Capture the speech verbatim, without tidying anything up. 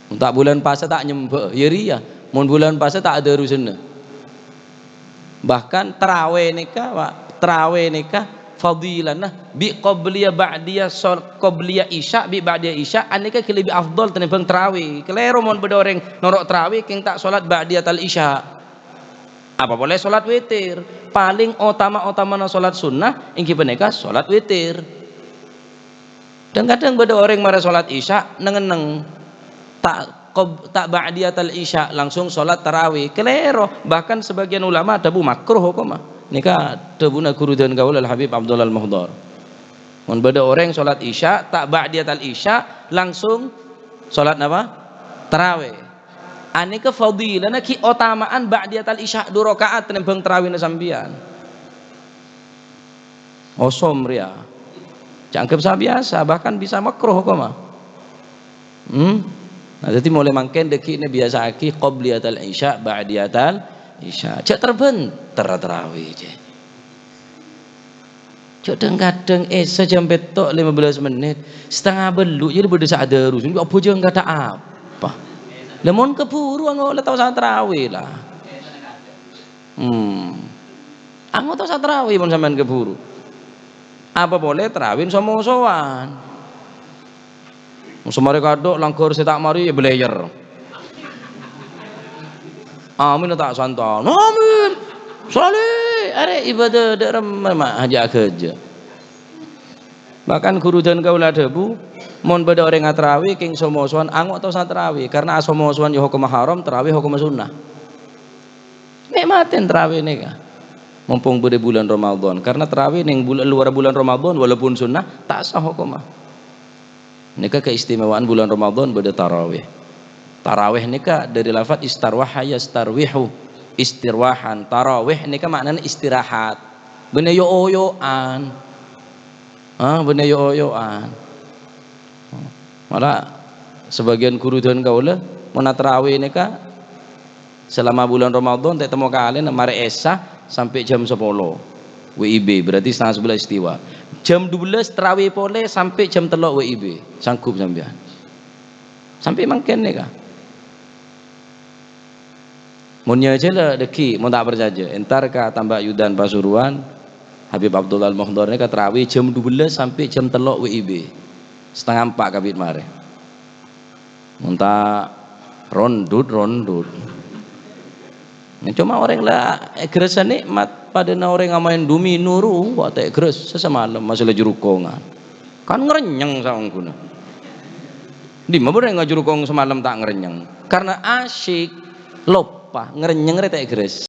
Mon ta' bulân pasa ta' nyembâ, ya rèya. Mon bulân pasa ta' adarusanna. Bahkan tarawè nèka, Pak, tarawè nèka fadilana bi' qobliyah ba'diyah, sol-, qobliyah isya bi' ba'diyah isya, anèka ghi' lebbi afdal tènèmbhâng tarawè. Kalèro mon bâdâ orèng noro' tarawè kèng ta' solat ba'diyatal isya. Apa polè solat witir. Paling otama-otamana solat sunnah èngghi panèka solat witir. Dhâng-kadhâng bâdâ orèng marè solat isya neng-enneng, ta' qob-, ta' ba'diyatal isya, langsung solat tarawè. Kalèro. Bahkan sebagian ulama adhâbu makruh hokomma. Nèka dhâbuna ghuru dân kaulâ Al-Habib Abdullah Al-Muhdhar. Mon bâdâ orèng solat isya, ta' ba'diyatal isya, langsung solat napa? Tarawè. Anèka fadilana ghi' otama'an ba'diyatal isya du raka'at tènèmbhâng tarawèna sampèyan. Osom rèya. Ca'èpon sabiyasa, bahkan bisa makruh hokomma. Hmm? Nah, dhâddhi molaè mangkèn dhâggi'na biyasa'aghi qobliyatal isya, ba'diyatal isya. Jhâ' ter-bhânter tarawè, jhâ'. Jhâ' dhâng-kadhâng èssa jam pètto' lèma bellâs mennit, satengnga bâllu' jârèya bâdâ sè adarus, apa jhâng kadhâ' apa? Lah mon kabhuru ango' la tao sè tarawè la. Hmm. Ango' tao sè tarawè mon sampèyan kabhuru. Apa polè tarawè so-mosowan. Samarè kadhâ' langghâr sè ta' marè èbelèyèr. Amin ta' santan. Amin. Salè, arè ibadah dâ' remma ma' jhâ' ghâjâ. Bahkan ghuru dân kaulâ adhâbu, mon bâdâ orèng atarawè kèng so-mosowan, ango' tao sè tarawè, karna aso-mosowan ya hokomma haram, tarawè hokomma sunnah. Nè'matè tarawè nèka. Mompong bâdâ bulân Ramadan, karna tarawè neng bul-, luar bulân Ramadan, walaupun sunnah, ta' sah hokomma. Nèka keistimewaan bulân Ramadan bâdâ tarawè. Tarawè nèka dâri lafat istarwaha yastarwihu, istirwahan. Tarawè nèka ma'nana istirahat. Bânnè yo-oyo'an. Ah, bânnè yo-oyo'an. Mala sabâgiyân ghuru dân kaulâ, mon atarawè nèka, Selama bulân Ramadan, ta' temmo kalèna marè Isya sampè' jam sapolo W I B, berarti setengah sebelas istiwa. Jam dua belas tarawè polè sampè' jam tello' W I B. Sanggup sampèyan? Sampè' mangkèn nèka. Mon nyajâ la dhâggi', mon ta' parcajâ, entar ka Tambak Yudan Pasuruan, Habib Abdullah Al-Muhdhar nèka tarawè jam dua belas sampè' jam tello' W I B. Setengah empat kabit marè. Mon ta' rondut, rondut. Coma orèng la ègressa nè'mat, padâna orèng amaèn domino rowa ta' ègressa samalem, masalah jhurukongan. Kan ngrennyeng saongghuna. Dimma bâdâ orèng jhurukong samalem ta' ngrennyeng? Karna asyik, loppa, ngrennyeng rè ta' ègressa.